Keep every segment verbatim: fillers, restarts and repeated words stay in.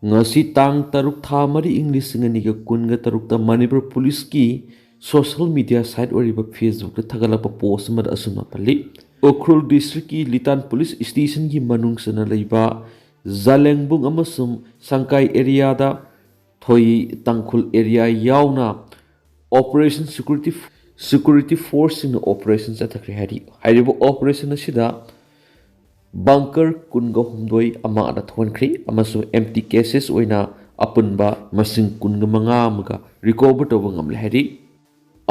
ꯉꯁꯤ ꯇꯥꯡ ꯇꯔꯨꯛ, ꯊꯥ ꯃꯔꯤ, ꯏꯪ ꯂꯤꯁꯤꯡ ꯑꯅꯤꯒ ꯀꯨꯟꯒ ꯇꯔꯨꯛꯇ ꯃꯅꯤꯄꯨꯔ ꯄꯨꯂꯤꯁꯀꯤ ꯁꯣꯁꯦꯜ ꯃꯤꯗꯤꯌꯥ ꯁꯥꯏꯠ ꯑꯣꯏꯔꯤꯕ ꯐꯦꯁꯕꯨꯛꯇ ꯊꯥꯒꯠꯂꯛꯄ ꯄꯣꯁ ꯑꯃꯗ ꯑꯁꯨꯝꯅ ꯄꯜꯂꯤ: "ꯎꯈ꯭ꯔꯨꯜ ꯗꯤꯁꯇ꯭ꯔꯤꯛꯀꯤ ꯂꯤꯇꯥꯟ ꯄꯨꯂꯤꯁ ꯁ꯭ꯇꯦꯁꯟꯒꯤ ꯃꯅꯨꯡ ꯆꯟꯅ ꯂꯩꯕ ꯖꯥꯂꯦꯡꯕꯨꯡ ꯑꯃꯁꯨꯡ ꯁꯪꯀꯥꯏ ꯑꯦꯔꯤꯌꯥꯗ ꯊꯣꯏ ꯇꯥꯡꯈꯨꯜ ꯑꯦꯔꯤꯌꯥ ꯌꯥꯎꯅ ꯑꯣꯄꯔꯦꯁꯟ ꯁꯦꯀ꯭ꯌꯨꯔꯤꯇꯤ, ꯁꯦꯀ꯭ꯌꯨꯔꯤꯇꯤ ꯐꯣꯔꯁꯁꯤꯡꯅ ꯑꯣꯄꯔꯦꯁꯟ ꯆꯠꯊꯈ꯭ꯔꯦ" ꯍꯥꯏꯔꯤ꯫ ꯍꯥꯏꯔꯤꯕ ꯑꯣꯄꯔꯦꯁꯟ ꯑꯁꯤꯗ ꯕꯪꯀꯔ ꯀꯨꯟꯒ ꯍꯨꯝꯗꯣꯏ ꯑꯃ ꯑꯥꯗ ꯊꯣꯛꯍꯟꯈ꯭ꯔꯤ ꯑꯃꯁꯨꯡ ꯑꯦꯝꯇꯤ ꯀꯦꯁꯦꯁ ꯑꯣꯏꯅ ꯑꯄꯨꯟꯕ ꯃꯁꯤꯡ ꯀꯨꯟꯒ ꯃꯉꯥ ꯑꯃꯒ ꯔꯤꯀꯣꯚꯔ ꯇꯧꯕ ꯉꯝꯂꯦ ꯍꯥꯏꯔꯤ꯫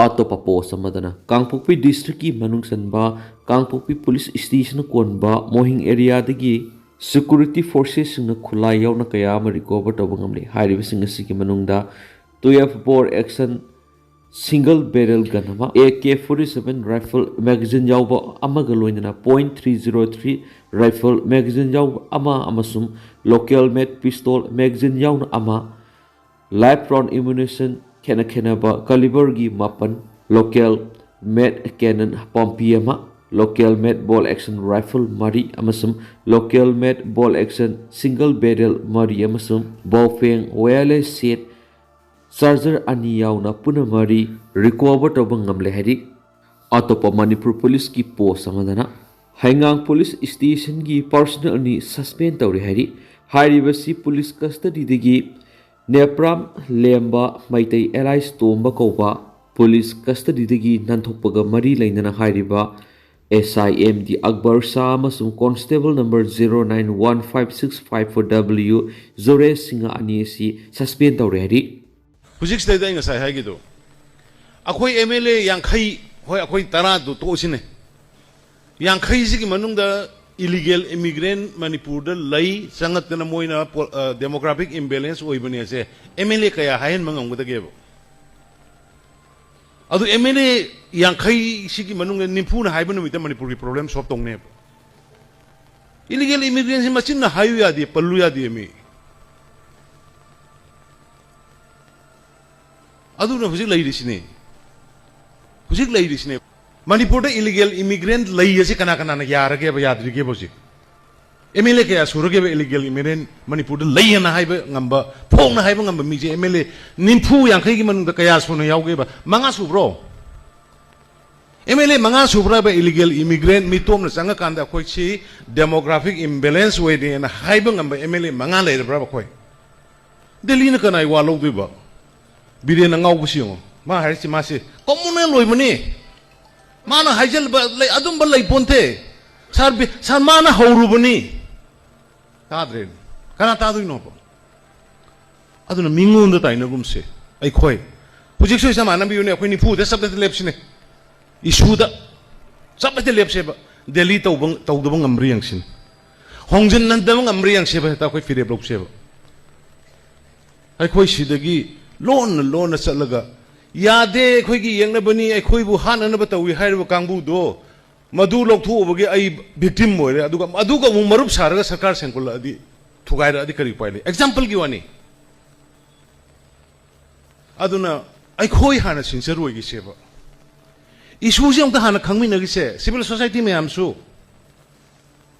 ꯑꯇꯣꯞꯄ ꯄꯣꯁ ꯑꯃꯗꯅ ꯀꯥꯡꯄꯣꯛꯄꯤ ꯗꯤꯁꯇ꯭ꯔꯤꯛꯀꯤ ꯃꯅꯨꯡ ꯆꯟꯕ ꯀꯥꯡꯄꯣꯛꯄꯤ ꯄꯨꯂꯤꯁ ꯁ꯭ꯇꯦꯁꯟ ꯀꯣꯟꯕ ꯃꯣꯍꯤꯡ ꯑꯦꯔꯤꯌꯥꯗꯒꯤ ꯁꯦꯀ꯭ꯌꯨꯔꯤꯇꯤ ꯐꯣꯔꯁꯦꯁꯁꯤꯡꯅ ꯈꯨꯠꯂꯥꯏ ꯌꯥꯎꯅ ꯀꯌꯥ ꯑꯃ ꯔꯤꯀꯣꯚꯔ ꯇꯧꯕ ꯉꯝꯂꯦ꯫ ꯍꯥꯏꯔꯤꯕꯁꯤꯡ ꯑꯁꯤꯒꯤ ꯃꯅꯨꯡꯗ ꯇꯨꯌꯦꯜꯐ ꯕꯣꯜ ꯑꯦꯛꯁꯟ ꯁꯤꯡꯒꯜ ꯕꯦꯔꯦꯜ ꯒꯟ ꯑꯃ, A K forty seven rifle magazine ꯌꯥꯎꯕ ꯑꯃꯒ ꯂꯣꯏꯅꯅ point three zero three rifle magazine ꯌꯥꯎꯕ ꯑꯃ ꯑꯃꯁꯨꯡ ꯂꯣꯀꯦꯜ ꯃꯦꯗ ꯄꯤꯁꯇꯣꯜ ꯃꯦꯒꯥꯖꯤꯟ ꯌꯥꯎꯅ ꯑꯃ, ꯂꯥꯏꯐ ꯔꯥꯎꯟ ꯑꯦꯃꯨꯅꯤꯁꯟ ꯈꯦꯠꯅ ꯈꯦꯠꯅꯕ ꯀꯦꯂꯤꯕꯔꯒꯤ ꯃꯥꯄꯟ, ꯂꯣꯀꯦꯜ ꯃꯦꯗ ꯀꯦꯅꯟ ꯄꯥꯝꯕꯤ ꯑꯃ, ꯂꯣꯀꯦꯜ ꯃꯦꯗ ꯕꯣꯜ ꯑꯦꯛꯁꯟ ꯔꯥꯏꯐꯜ ꯃꯔꯤ ꯑꯃꯁꯨꯡ ꯂꯣꯀꯦꯜ ꯃꯦꯗ ꯕꯣꯜ ꯑꯦꯛꯁꯟ ꯁꯤꯡꯒꯜ ꯕꯦꯔꯦꯜ ꯃꯔꯤ ꯑꯃꯁꯨꯡ ꯕꯥꯎꯐꯦꯡ ꯋꯥꯌꯔꯂꯦꯁ ꯁꯦꯠ ꯆꯥꯔꯖꯔ ꯑꯅꯤ ꯌꯥꯎꯅ ꯄꯨꯟꯅ ꯃꯔꯤ ꯔꯤꯀꯣꯚꯔ ꯇꯧꯕ ꯉꯝꯂꯦ ꯍꯥꯏꯔꯤ꯫ ꯑꯇꯣꯞꯄ ꯃꯅꯤꯄꯨꯔ ꯄꯨꯂꯤꯁꯀꯤ ꯄꯣꯁ ꯑꯃꯗꯅ ꯍꯩꯉꯥꯡ ꯄꯨꯂꯤꯁ ꯁ꯭ꯇꯦꯁꯟꯒꯤ ꯄꯥꯔꯁꯣꯅꯦꯜ ꯑꯅꯤ ꯁꯁꯄꯦꯟ ꯇꯧꯔꯦ ꯍꯥꯏꯔꯤ꯫ ꯍꯥꯏꯔꯤꯕꯁꯤ ꯄꯨꯂꯤꯁ ꯀꯁꯇꯗꯤꯗꯒꯤ ꯅꯦꯄ꯭ꯔꯥꯝ ꯂꯦꯝꯕ, ꯃꯩꯇꯩ ꯑꯦꯂꯥꯏꯁ ꯇꯣꯝꯕ ꯀꯧꯕ ꯄꯨꯂꯤꯁ ꯀꯁꯇꯗꯤꯗꯒꯤ ꯅꯥꯟꯊꯣꯛꯄꯒ ꯃꯔꯤ ꯂꯩꯅꯅ ꯍꯥꯏꯔꯤꯕ ꯑꯦꯁ ꯑꯥꯏ ꯑꯦꯝ ꯗꯤ ꯑꯛꯕꯔ ꯁꯥ ꯑꯃꯁꯨꯡ constable number zero nine one five six five four W Jores Singh ꯑꯅꯤ ꯑꯁꯤ ꯁꯁꯄꯦꯟ ꯇꯧꯔꯦ ꯍꯥꯏꯔꯤ꯫ ꯍꯧꯖꯤꯛꯁꯤꯗꯩꯗ ꯑꯩ ꯉꯁꯥꯏ ꯍꯥꯏꯒꯤꯗꯣ, ꯑꯩꯈꯣꯏ ꯑꯦꯝ ꯑꯦꯜ ꯑꯦ ꯌꯥꯡꯈꯩ, ꯍꯣꯏ, ꯑꯩꯈꯣꯏ ꯇꯔꯥꯗꯨ ꯇꯣꯛꯑꯁꯤꯅꯦ, ꯌꯥꯡꯈꯩꯁꯤꯒꯤ ꯃꯅꯨꯡꯗ ꯏꯂꯤꯒꯦꯜ ꯏꯃꯤꯒ꯭ꯔꯦꯟ ꯃꯅꯤꯄꯨꯔꯗ ꯂꯩ, ꯆꯪꯉꯛꯇꯅ ꯃꯣꯏꯅ ꯄꯣ-, ꯑ, ꯗꯦꯃꯣꯒ꯭ꯔꯥꯐꯤꯛ ꯏꯝꯕꯦꯂꯦꯟꯁ ꯑꯣꯏꯕꯅꯦꯁꯦ ꯑꯦꯝ ꯑꯦꯜ ꯑꯦ ꯀꯌꯥ ꯍꯥꯏꯍꯟꯕ ꯉꯝꯒꯗꯒꯦꯕ? ꯑꯗꯨ ꯑꯦꯝ ꯑꯦꯜ ꯑꯦ ꯌꯥꯡꯈꯩꯁꯤꯒꯤ ꯃꯅꯨꯡꯗ ꯅꯤꯐꯨꯅ ꯍꯥꯏꯕ ꯅꯨꯃꯤꯠꯇ ꯃꯅꯤꯄꯨꯔꯒꯤ ꯄ꯭ꯔꯣꯕ꯭ꯂꯦꯝ ꯁꯣꯜꯕ ꯇꯧꯅꯦꯕ꯫ ꯏꯂꯤꯒꯦꯜ ꯏꯃꯤꯒ꯭ꯔꯦꯟꯁꯤ ꯃꯆꯤꯟꯅ ꯍꯥꯏꯌꯨ ꯌꯥꯗꯦ, ꯄꯜꯂꯨ ꯌꯥꯗꯦ ꯃꯤ꯫ ꯑꯗꯨꯅ ꯍꯧꯖꯤꯛ ꯂꯩꯔꯤꯁꯤꯅꯦ꯫ ꯍꯧꯖꯤꯛ ꯂꯩꯔꯤꯁꯤꯅꯦ꯫ ꯃꯅꯤꯄꯨꯔꯗ ꯏꯂꯤꯒꯦꯜ ꯏꯃꯤꯒ꯭ꯔꯦꯟ ꯂꯩ ꯑꯁꯤ ꯀꯅꯥ ꯀꯅꯥꯅ ꯌꯥꯔꯒꯦꯕ, ꯌꯥꯗ꯭ꯔꯤꯒꯦꯕ ꯍꯧꯖꯤꯛ? ꯑꯦꯝ ꯑꯦꯜ ꯑꯦ ꯀꯌꯥ ꯁꯨꯔꯒꯦꯕ ꯏꯂꯤꯒꯦꯜ ꯏꯃꯤꯒ꯭ꯔꯦꯟ ꯃꯅꯤꯄꯨꯔꯗ ꯂꯩꯌꯦꯅ ꯍꯥꯏꯕ ꯉꯝꯕ, ꯐꯣꯡꯅ ꯍꯥꯏꯕ ꯉꯝꯕ ꯃꯤꯁꯦ ꯑꯦꯝ ꯑꯦꯜ ꯑꯦ ꯅꯤꯐꯨ ꯌꯥꯡꯈꯩꯒꯤ ꯃꯅꯨꯡꯗ ꯀꯌꯥ ꯁꯨꯅ ꯌꯥꯎꯒꯦꯕ? ꯃꯉꯥ ꯁꯨꯕ꯭ꯔꯣ? ꯑꯦꯝ ꯑꯦꯜ ꯑꯦ ꯃꯉꯥ ꯁꯨꯕ꯭ꯔꯕ ꯏꯂꯤꯒꯦꯜ ꯏꯃꯤꯒ꯭ꯔꯦꯟ ꯃꯤꯇꯣꯞꯅ ꯆꯪꯉꯀꯥꯟꯗ ꯑꯩꯈꯣꯏꯁꯤ ꯗꯦꯃꯣꯒ꯭ꯔꯥꯐꯤꯛ ꯏꯝꯕꯦꯂꯦꯟꯁ ꯑꯣꯏꯔꯦꯅ ꯍꯥꯏꯕ ꯉꯝꯕ ꯑꯦꯝ ꯑꯦꯜ ꯑꯦ ꯃꯉꯥ ꯂꯩꯔꯕ꯭ꯔꯕ ꯑꯩꯈꯣꯏ? ꯗꯦꯜꯂꯤꯅ ꯀꯅꯥꯏ ꯋꯥ ꯂꯧꯗꯣꯏꯕ? ꯕꯤꯔꯦꯟ ꯑꯉꯥꯎꯕꯁꯤ ꯌꯦꯡꯉꯣ, ꯃꯥ ꯍꯥꯏꯔꯤꯁꯤ ꯃꯥꯁꯤ ꯀꯣꯃꯨꯅꯦꯜ ꯑꯣꯏꯕꯅꯤ, ꯃꯥꯅ ꯍꯥꯏꯖꯜꯂꯕ ꯂꯩ, ꯑꯗꯨꯝꯕ ꯂꯩ ꯄꯣꯟꯇꯦ꯫ ꯁꯥꯔ ꯕꯤ-, ꯁꯥꯔ ꯃꯥꯅ ꯍꯧꯔꯨꯕꯅꯤ꯫ ꯇꯥꯗ꯭ꯔꯦ꯫ ꯀꯅꯥ ꯇꯥꯗꯣꯏꯅꯣꯕ? ꯑꯗꯨꯅ ꯃꯤꯉꯣꯟꯗ ꯇꯥꯏꯅꯒꯨꯝꯁꯦ꯫ ꯑꯩꯈꯣꯏ ꯍꯧꯖꯤꯛꯁꯨ ꯆꯞ ꯃꯥꯟꯅꯕꯤꯌꯨꯅꯦ, ꯑꯩꯈꯣꯏ ꯅꯤꯐꯨꯗ ꯆꯞ ꯆꯞ ꯂꯦꯞꯁꯤꯅꯦ꯫ ꯏꯁꯨꯗ ꯆꯞ ꯍꯦꯛꯇ ꯂꯦꯞꯁꯦꯕ꯫ ꯗꯦꯜꯂꯤ ꯇꯧꯕ, ꯇꯧꯗꯕ ꯉꯝꯕ꯭ꯔꯥ ꯌꯦꯡꯁꯤꯅꯦ꯫ ꯍꯣꯡꯖꯤꯟꯅꯗꯕ ꯉꯝꯕ꯭ꯔꯥ ꯌꯦꯡꯁꯦꯕ, ꯍꯦꯛꯇ ꯑꯩꯈꯣꯏ ꯐꯤꯔꯦꯞ ꯂꯧꯁꯦꯕ꯫ ꯑꯩꯈꯣꯏ ꯁꯤꯗꯒꯤ ꯂꯣꯟꯅ ꯂꯣꯟꯅ ꯆꯠꯂꯒ, "ꯌꯥꯗꯦ, ꯑꯩꯈꯣꯏꯒꯤ ꯌꯦꯛꯅꯕꯅꯤ, ꯑꯩꯈꯣꯏꯕꯨ ꯍꯥꯠꯅꯅꯕ ꯇꯧꯏ" ꯍꯥꯏꯔꯤꯕ ꯀꯥꯡꯕꯨꯗꯣ, ꯃꯗꯨ ꯂꯧꯊꯣꯛꯎꯕꯒꯤ ꯑꯩ ꯚꯤꯛꯇꯤꯝ ꯑꯣꯏꯔꯦ, ꯑꯗꯨꯒ, ꯑꯗꯨꯒ ꯑꯃꯨꯛ ꯃꯔꯨꯞ ꯁꯥꯔꯒ ꯁꯔꯀꯥꯔ ꯁꯦꯝꯒꯠꯂꯛꯑꯗꯤ, ꯊꯨꯒꯥꯏꯔꯛꯑꯗꯤ ꯀꯔꯤ ꯎꯄꯥꯏ ꯂꯩ? ꯑꯦꯛꯖꯥꯝꯄꯜꯒꯤ ꯋꯥꯅꯤ꯫ ꯑꯗꯨꯅ ꯑꯩꯈꯣꯏ ꯍꯥꯟꯅ ꯁꯤꯟꯁꯔ ꯑꯣꯏꯒꯤꯁꯦꯕ꯫ ꯏꯁꯨꯁꯦ ꯑꯃꯨꯛꯇ ꯍꯥꯟꯅ ꯈꯪꯃꯤꯟꯅꯈꯤꯁꯦ, ꯁꯤꯚꯤꯜ ꯁꯣꯁꯥꯏꯇꯤ ꯃꯌꯥꯝꯁꯨ,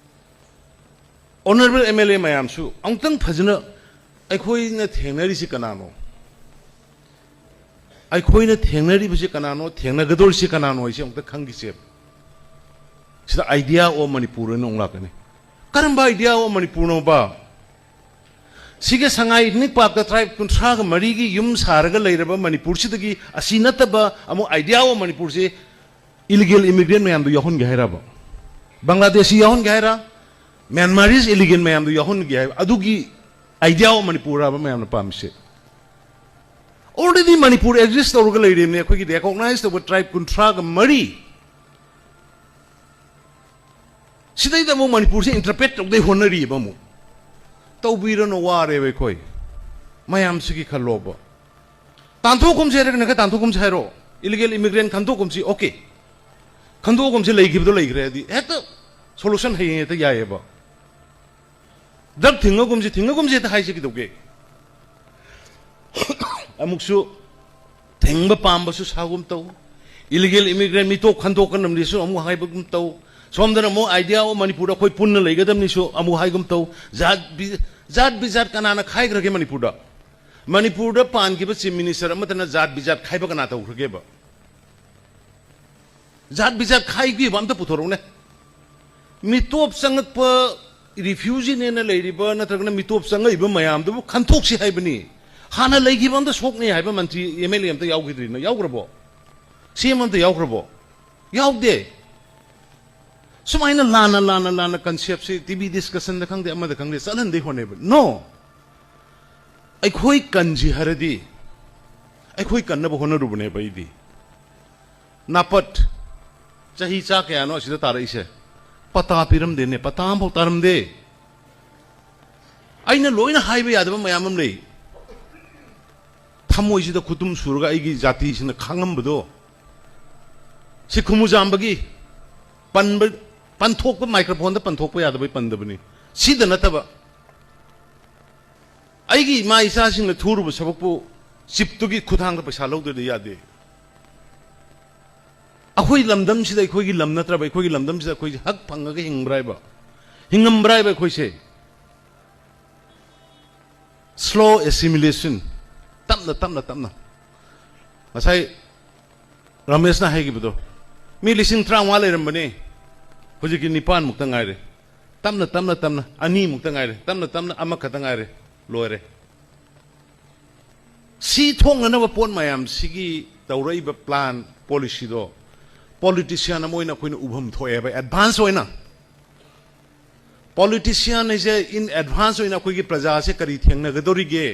ꯑꯣꯅꯔꯦꯕꯜ ꯑꯦꯝ ꯑꯦꯜ ꯑꯦ ꯃꯌꯥꯝꯁꯨ ꯑꯃꯨꯛꯇꯪ ꯐꯖꯅ, ꯑꯩꯈꯣꯏꯅ ꯊꯦꯡꯅꯔꯤꯁꯤ ꯀꯅꯥꯅꯣ? ꯑꯩꯈꯣꯏꯅ ꯊꯦꯡꯅꯔꯤꯕꯁꯤ ꯀꯅꯥꯅꯣ, ꯊꯦꯡꯅꯒꯗꯧꯔꯤꯁꯤ ꯀꯅꯥꯅꯣ ꯍꯥꯏꯁꯦ ꯑꯃꯨꯛꯇ ꯈꯪꯈꯤꯁꯦꯕ꯫ ꯁꯤꯗ ꯑꯥꯏꯗꯤꯌꯥ ꯑꯣꯐ ꯃꯅꯤꯄꯨꯔ ꯍꯥꯏꯅ ꯑꯃꯨꯛ ꯂꯥꯛꯀꯅꯤ꯫ ꯀꯔꯝꯕ ꯑꯥꯏꯗꯤꯌꯥ ꯑꯣꯐ ꯃꯅꯤꯄꯨꯔꯅꯣꯕ? ꯁꯤꯒꯤ ꯁꯉꯥꯏ ꯏꯊꯅꯤꯛ ꯄꯥꯔꯛꯇ ꯇ꯭ꯔꯥꯏꯕ ꯀꯨꯟꯊ꯭ꯔꯥꯒ ꯃꯔꯤꯒꯤ ꯌꯨꯝ ꯁꯥꯔꯒ ꯂꯩꯔꯕ ꯃꯅꯤꯄꯨꯔꯁꯤꯗꯒꯤ ꯑꯁꯤ ꯅꯠꯇꯕ ꯑꯃꯨꯛ ꯑꯥꯏꯗꯤꯌꯥ ꯑꯣꯐ ꯃꯅꯤꯄꯨꯔꯁꯤ ꯏꯂꯤꯒꯦꯜ ꯏꯃꯤꯒ꯭ꯔꯦꯟ ꯃꯌꯥꯝꯗꯨ ꯌꯥꯎꯍꯟꯒꯦ ꯍꯥꯏꯔꯕ? ꯕꯪꯒ꯭ꯂꯥꯗꯦꯁꯤ ꯌꯥꯎꯍꯟꯒꯦ ꯍꯥꯏꯔ? ꯃ꯭ꯌꯥꯟꯃꯥꯔꯤꯁ ꯏꯂꯤꯒꯦꯟ ꯃꯌꯥꯝꯗꯨ ꯌꯥꯎꯍꯟꯒꯦ ꯍꯥꯏꯕ? ꯑꯗꯨꯒꯤ ꯑꯥꯏꯗꯤꯌꯥ ꯑꯣꯐ ꯃꯅꯤꯄꯨꯔ ꯍꯥꯏꯕ ꯃꯌꯥꯝꯅ ꯄꯥꯝꯃꯤꯁꯦ꯫ ꯑꯣꯜꯔꯦꯗꯤ ꯃꯅꯤꯄꯨꯔ ꯑꯦꯛꯖꯤꯁ ꯇꯧꯔꯒ ꯂꯩꯔꯤꯕꯅꯤ, ꯑꯩꯈꯣꯏꯒꯤ ꯔꯦꯀꯣꯛꯅꯥꯏꯁ ꯇꯧꯕ ꯇ꯭ꯔꯥꯏꯕ ꯀꯨꯟꯊ꯭ꯔꯥꯒ ꯃꯔꯤ꯫ ꯁꯤꯗꯩꯗ ꯑꯃꯨꯛ ꯃꯅꯤꯄꯨꯔꯁꯦ ꯏꯟꯇꯔꯄ꯭ꯔꯦꯠ ꯇꯧꯗꯩ ꯍꯣꯠꯅꯔꯤꯕ ꯑꯃꯨꯛ꯫ ꯇꯧꯕꯤꯔꯅꯨ, ꯋꯥꯔꯦꯕ ꯑꯩꯈꯣꯏ꯫ ꯃꯌꯥꯝꯁꯤꯒꯤ ꯈꯜꯂꯣꯕ꯫ ꯇꯥꯟꯊꯣꯛꯈꯨꯝꯁꯦ ꯍꯥꯏꯔꯒꯅ ꯈꯔ ꯇꯥꯟꯊꯣꯛꯈꯨꯝꯁꯦ ꯍꯥꯏꯔꯣ꯫ Illegal ꯏꯃꯤꯒ꯭ꯔꯦꯟ ꯈꯟꯗꯣꯛꯈꯨꯝꯁꯤ, okay. ꯈꯟꯗꯣꯛꯈꯨꯝꯁꯤ, ꯂꯩꯈꯤꯕꯗꯣ ꯂꯩꯈ꯭ꯔꯦ ꯍꯥꯏꯗꯤ ꯍꯦꯛꯇ ꯁꯣꯂꯨꯁꯟ ꯍꯌꯦꯡ ꯍꯦꯛꯇ ꯌꯥꯏꯑꯕ꯫ ꯗ꯭ꯔꯒ ꯊꯤꯡꯉꯒꯨꯝꯁꯤ, ꯊꯤꯡꯉꯒꯨꯝꯁꯤ ꯍꯦꯛꯇ ꯍꯥꯏꯁꯤ ꯀꯩꯗꯧꯒꯦ? ꯑꯃꯨꯛꯁꯨ ꯊꯤꯡꯕ ꯄꯥꯝꯕꯁꯨ ꯁꯥꯒꯨꯝ ꯇꯧ, ꯏꯂꯤꯒꯦꯜ ꯏꯃꯤꯒ꯭ꯔꯦꯟ ꯃꯤꯇꯣꯞ ꯈꯟꯗꯣꯛꯀꯅꯕꯅꯤꯁꯨ ꯑꯃꯨꯛ ꯍꯥꯏꯕꯒꯨꯝ ꯇꯧ, ꯁꯣꯝꯗꯅ ꯑꯃꯨꯛ idea ꯑꯃ ꯃꯅꯤꯄꯨꯔꯗ ꯑꯩꯈꯣꯏ ꯄꯨꯟꯅ ꯂꯩꯒꯗꯕꯅꯤꯁꯨ ꯑꯃꯨꯛ ꯍꯥꯏꯒꯨꯝ ꯇꯧ꯫ ꯖꯥꯠ ꯕꯤ-, ꯖꯥꯠ ꯕꯤꯖꯥꯠ ꯀꯅꯥꯅ ꯈꯥꯏꯈ꯭ꯔꯒꯦ ꯃꯅꯤꯄꯨꯔꯗ? ꯃꯅꯤꯄꯨꯔꯗ ꯄꯥꯟꯈꯤꯕ chief minister ꯑꯃꯠꯇꯅ ꯖꯥꯠ ꯕꯤꯖꯥꯠ ꯈꯥꯏꯕ ꯀꯅꯥ ꯇꯧꯈ꯭ꯔꯒꯦꯕ? ꯖꯥꯠ ꯕꯤꯖꯥꯠ ꯈꯥꯏꯕꯤꯕ ꯑꯝꯇ ꯄꯨꯊꯣꯔꯛꯎꯅꯦ꯫ ꯃꯤꯇꯣꯞ ꯆꯪꯉꯛꯄ, refugeeꯅꯦꯅ ꯂꯩꯔꯤꯕ ꯅꯠꯇ꯭ꯔꯒꯅ ꯃꯤꯇꯣꯞ ꯆꯪꯉꯛꯏꯕ ꯃꯌꯥꯝꯗꯨꯕꯨ ꯈꯟꯊꯣꯛꯁꯤ ꯍꯥꯏꯕꯅꯤ꯫ ꯍꯥꯟꯅ ꯂꯩꯈꯤꯕ ꯑꯝꯇ ꯁꯣꯛꯅꯤ ꯍꯥꯏꯕ ꯃꯟꯇ꯭ꯔꯤ, MLA ꯑꯝꯇ ꯌꯥꯎꯈꯤꯗ꯭ꯔꯤꯅ? ꯌꯥꯎꯈ꯭ꯔꯕꯣ? CM ꯑꯝꯇ ꯌꯥꯎꯈ꯭ꯔꯕꯣ? ꯌꯥꯎꯗꯦ꯫ ꯁꯨꯃꯥꯏꯅ ꯂꯥꯟꯅ, ꯂꯥꯟꯅ, ꯂꯥꯟꯅ conceptꯁꯤ TV discussionꯗ ꯈꯪꯗꯦ, ꯑꯃꯗ ꯈꯪꯗꯦ, ꯆꯠꯍꯟꯗꯦ ꯍꯣꯠꯅꯩꯕ꯫ No! ꯑꯩꯈꯣꯏ ꯀꯟꯁꯤ ꯍꯥꯏꯔꯗꯤ ꯑꯩꯈꯣꯏ ꯀꯟꯅꯕ ꯍꯣꯠꯅꯔꯨꯕꯅꯦꯕ ꯑꯩꯗꯤ꯫ ꯅꯥꯄꯠ, ꯆꯍꯤ ꯆꯥ ꯀꯌꯥꯅꯣ ꯑꯁꯤꯗ ꯇꯥꯔꯛꯏꯁꯦ? ꯄꯇꯥ ꯄꯤꯔꯝꯗꯦꯅꯦ, ꯄꯇꯥ ꯑꯃꯐꯥꯎ ꯇꯥꯔꯝꯗꯦ꯫ ꯑꯩꯅ ꯂꯣꯏꯅ ꯍꯥꯏꯕ ꯌꯥꯗꯕ ꯃꯌꯥꯝ ꯑꯃ ꯂꯩ꯫ ꯊꯃꯣꯏꯁꯤꯗ ꯈꯨꯇꯨꯝ ꯁꯨꯔꯒ ꯑꯩꯒꯤ ꯖꯥꯇꯤꯁꯤꯡꯅ ꯈꯥꯡꯉꯝꯕꯗꯣ, ꯁꯤ ꯈꯨꯃꯨꯖꯥꯝꯕꯒꯤ ꯄꯟꯕ, ꯄꯟꯊꯣꯛꯄ, microphoneꯗ ꯄꯟꯊꯣꯛꯄ ꯌꯥꯗꯕꯩ ꯄꯟꯗꯕꯅꯤ꯫ ꯁꯤꯗ ꯅꯠꯇꯕ, ꯑꯩꯒꯤ ꯏꯃꯥ ꯏꯆꯥꯁꯤꯡꯅ ꯊꯨꯔꯨꯕ ꯁꯕꯛꯄꯨ ꯆꯤꯞꯇꯨꯒꯤ ꯈꯨꯊꯥꯡꯗ ꯄꯩꯁꯥ ꯂꯧꯗ꯭ꯔꯗꯤ ꯌꯥꯗꯦ꯫ ꯑꯩꯈꯣꯏ ꯂꯝꯗꯝꯁꯤꯗ ꯑꯩꯈꯣꯏꯒꯤ ꯂꯝ ꯅꯠꯇ꯭ꯔꯕ, ꯑꯩꯈꯣꯏꯒꯤ ꯂꯝꯗꯝꯁꯤꯗ ꯑꯩꯈꯣꯏꯁꯦ ꯍꯛ ꯐꯪꯉꯒ ꯍꯤꯡꯕ꯭ꯔꯥ ꯍꯥꯏꯕ? ꯍꯤꯡꯉꯝꯕ꯭ꯔꯥ ꯍꯥꯏꯕ ꯑꯩꯈꯣꯏꯁꯦ? Slow assimilation, ꯇꯞꯅ, ꯇꯞꯅ, ꯇꯞꯅ꯫ ꯉꯁꯥꯏ ꯔꯃꯦꯁꯅ ꯍꯥꯏꯈꯤꯕꯗꯣ, ꯃꯤ ꯂꯤꯁꯤꯡ ꯇꯔꯥꯃꯉꯥ ꯂꯩꯔꯝꯕꯅꯦ, ꯍꯧꯖꯤꯛꯀꯤ ꯅꯤꯄꯥꯟꯃꯨꯛꯇ ꯉꯥꯏꯔꯦ꯫ ꯇꯞꯅ, ꯇꯞꯅ, ꯇꯞꯅ ꯑꯅꯤꯃꯨꯛꯇ ꯉꯥꯏꯔꯦ, ꯇꯞꯅ, ꯇꯞꯅ ꯑꯃꯈꯛꯇ ꯉꯥꯏꯔꯦ, ꯂꯣꯏꯔꯦ꯫ ꯁꯤ ꯊꯣꯛꯅꯅꯕ ꯄꯣꯠ ꯃꯌꯥꯝꯁꯤꯒꯤ ꯇꯧꯔꯛꯏꯕ plan, policyꯗꯣ politician ꯑꯃ ꯑꯣꯏꯅ ꯑꯩꯈꯣꯏꯅ ꯎꯐꯝ ꯊꯣꯛꯑꯦꯕ, advance ꯑꯣꯏꯅ꯫ Politician ꯍꯥꯏꯁꯦ in advance ꯑꯣꯏꯅ ꯑꯩꯈꯣꯏꯒꯤ ꯄ꯭ꯔꯖꯥꯁꯦ ꯀꯔꯤ ꯊꯦꯡꯅꯒꯗꯧꯔꯤꯒꯦ,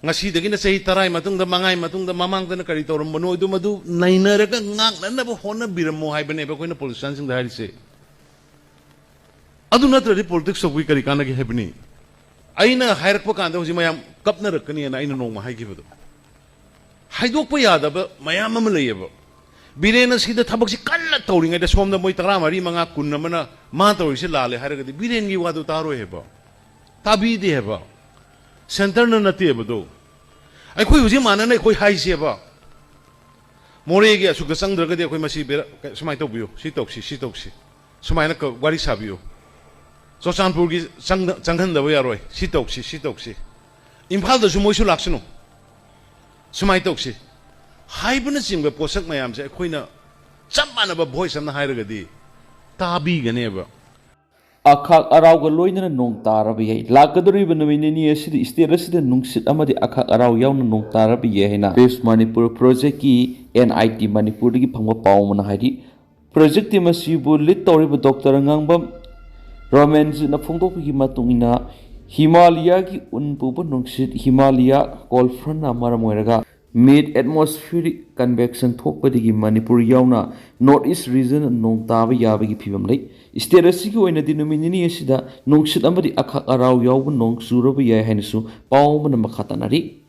ꯉꯁꯤꯗꯒꯤꯅ ꯆꯍꯤ ꯇꯔꯥꯒꯤ ꯃꯇꯨꯡꯗ, ꯃꯉꯥꯒꯤ ꯃꯇꯨꯡꯗ, ꯃꯃꯥꯡꯗꯅ ꯀꯔꯤ ꯇꯧꯔꯝꯕꯅꯣ, ꯑꯗꯨ ꯃꯗꯨ ꯅꯩꯅꯔꯒ ꯉꯥꯛꯅꯅꯕ ꯍꯣꯠꯅꯕꯤꯔꯝꯃꯣ ꯍꯥꯏꯕꯅꯦꯕ ꯑꯩꯈꯣꯏꯅ politicianꯁꯤꯡꯗ ꯍꯥꯏꯔꯤꯁꯦ꯫ ꯑꯗꯨ ꯅꯠꯇ꯭ꯔꯗꯤ politics ꯇꯧꯕꯒꯤ ꯀꯔꯤ ꯀꯥꯟꯅꯒꯦ ꯍꯥꯏꯕꯅꯤ? ꯑꯩꯅ ꯍꯥꯏꯔꯛꯄ ꯀꯥꯟꯗ ꯍꯧꯖꯤꯛ ꯃꯌꯥꯝ ꯀꯞꯅꯔꯛꯀꯅꯤꯅ ꯑꯩꯅ ꯅꯣꯡꯃ ꯍꯥꯏꯈꯤꯕꯗꯣ, ꯍꯥꯏꯗꯣꯛꯄ ꯌꯥꯗꯕ ꯃꯌꯥꯝ ꯑꯃ ꯂꯩꯌꯦꯕ꯫ ꯕꯤꯔꯦꯟ ꯑꯁꯤꯗ ꯊꯕꯛꯁꯤ ꯀꯟꯅ ꯇꯧꯔꯤꯉꯩꯗ ꯁꯣꯝꯗ ꯃꯣꯏ ꯇꯔꯥꯃꯔꯤ, ꯃꯉꯥ, ꯀꯨꯟ ꯑꯃꯅ ꯃꯥ ꯇꯧꯔꯤꯁꯦ ꯂꯥꯜꯂꯦ ꯍꯥꯏꯔꯒꯗꯤ ꯕꯤꯔꯦꯟꯒꯤ ꯋꯥꯗꯨ ꯇꯥꯔꯣꯏ ꯍꯥꯏꯕ, ꯇꯥꯕꯤꯗꯦ ꯍꯥꯏꯕ꯫ Centreꯅ ꯅꯠꯇꯦꯕꯗꯣ꯫ ꯑꯩꯈꯣꯏ ꯍꯧꯖꯤꯛ ꯃꯥꯟꯅꯅ ꯑꯩꯈꯣꯏ ꯍꯥꯏꯁꯦꯕ, ꯃꯣꯔꯦꯒꯤ ꯑꯁꯨꯛꯇ ꯆꯪꯗ꯭ꯔꯒꯗꯤ ꯑꯩꯈꯣꯏ ꯃꯁꯤ ꯕꯦꯔꯥ-, ꯁꯨꯃꯥꯏꯅ ꯇꯧꯕꯤꯌꯨ, ꯁꯤ ꯇꯧꯁꯤ, ꯁꯤ ꯇꯧꯁꯤ꯫ ꯁꯨꯃꯥꯏꯅ ꯀ- ꯋꯥꯔꯤ ꯁꯥꯕꯤꯌꯨ꯫ ꯆꯨꯔꯆꯥꯟꯄꯨꯔꯒꯤ ꯆꯪꯗ- ꯆꯪꯍꯟꯗꯕ ꯌꯥꯔꯣꯏ, ꯁꯤ ꯇꯧꯁꯤ, ꯁꯤ ꯇꯧꯁꯤ, ꯏꯝꯐꯥꯜꯗꯁꯨ ꯃꯣꯏꯁꯨ ꯂꯥꯛꯁꯅꯨ, ꯁꯨꯃꯥꯏꯅ ꯇꯧꯁꯤ ꯍꯥꯏꯕꯅꯆꯤꯡꯕ ꯄꯣꯠꯁꯛ ꯃꯌꯥꯝꯁꯦ ꯑꯩꯈꯣꯏꯅ ꯆꯞ ꯃꯥꯟꯅꯕ ꯚꯣꯏꯁ ꯑꯃꯅ ꯍꯥꯏꯔꯒꯗꯤ ꯇꯥꯕꯤꯒꯅꯦꯕ꯫ ꯑꯈꯥꯛ ꯑꯔꯥꯎꯒ ꯂꯣꯏꯅꯅ ꯅꯣꯡ ꯇꯥꯔꯕ ꯌꯥꯏ꯫ ꯂꯥꯛꯀꯗꯧꯔꯤꯕ ꯅꯨꯃꯤꯠ ꯅꯤꯅꯤ ꯑꯁꯤꯗ ꯁ꯭ꯇꯦꯠ ꯑꯁꯤꯗ ꯅꯨꯡꯁꯤꯠ ꯑꯃꯗꯤ ꯑꯈꯥꯛ ꯑꯔꯥꯎ ꯌꯥꯎꯅ ꯅꯣꯡ ꯇꯥꯔꯕ ꯌꯥꯏ ꯍꯥꯏꯅ ꯕꯦꯁ ꯃꯅꯤꯄꯨꯔ ꯄ꯭ꯔꯣꯖꯦꯛꯀꯤ ꯑꯦꯟ ꯑꯥꯏ ꯇꯤ ꯃꯅꯤꯄꯨꯔꯗꯒꯤ ꯐꯪꯕ ꯄꯥꯎ ꯑꯃꯅ ꯍꯥꯏꯔꯤ꯫ ꯄ꯭ꯔꯣꯖꯦꯛ ꯇꯤꯝ ꯑꯁꯤꯕꯨ ꯂꯤꯗ ꯇꯧꯔꯤꯕ ꯗꯣꯛꯇꯔ ꯑꯉꯥꯡꯕꯝ ꯔꯣꯃꯦꯟꯖꯤꯠꯅ ꯐꯣꯡꯗꯣꯛꯄꯒꯤ ꯃꯇꯨꯡ ꯏꯟꯅ, ꯍꯤꯃꯥꯂꯌꯥꯒꯤ ꯎꯟ ꯄꯨꯕ ꯅꯨꯡꯁꯤꯠ, ꯍꯤꯃꯥꯂꯌꯥ ꯀꯣꯜ ꯐ꯭ꯔꯟꯠꯅ ꯃꯔꯝ ꯑꯣꯏꯔꯒ ꯃꯤꯗ ꯑꯦꯠꯃꯣꯁꯐꯤꯌꯔꯤꯛ ꯀꯟꯚꯦꯛꯁꯟ ꯊꯣꯛꯄꯗꯒꯤ ꯃꯅꯤꯄꯨꯔ ꯌꯥꯎꯅ ꯅꯣꯔꯠ ꯏꯁ ꯔꯤꯖꯟ ꯅꯣꯡ ꯇꯥꯕ ꯌꯥꯕꯒꯤ ꯐꯤꯕꯝ ꯂꯩ꯫ ꯁ꯭ꯇꯦꯠ ꯑꯁꯤꯒꯤ ꯑꯣꯏꯅꯗꯤ ꯅꯨꯃꯤꯠ ꯅꯤꯅꯤ ꯑꯁꯤꯗ ꯅꯨꯡꯁꯤꯠ ꯑꯃꯗꯤ ꯑꯈꯥꯛ ꯑꯔꯥꯎ ꯌꯥꯎꯕ ꯅꯣꯡ ꯆꯨꯔꯕ ꯌꯥꯏ ꯍꯥꯏꯅꯁꯨ ꯄꯥꯎ ꯑꯃꯅ ꯃꯈꯥ ꯇꯥꯅꯔꯤ꯫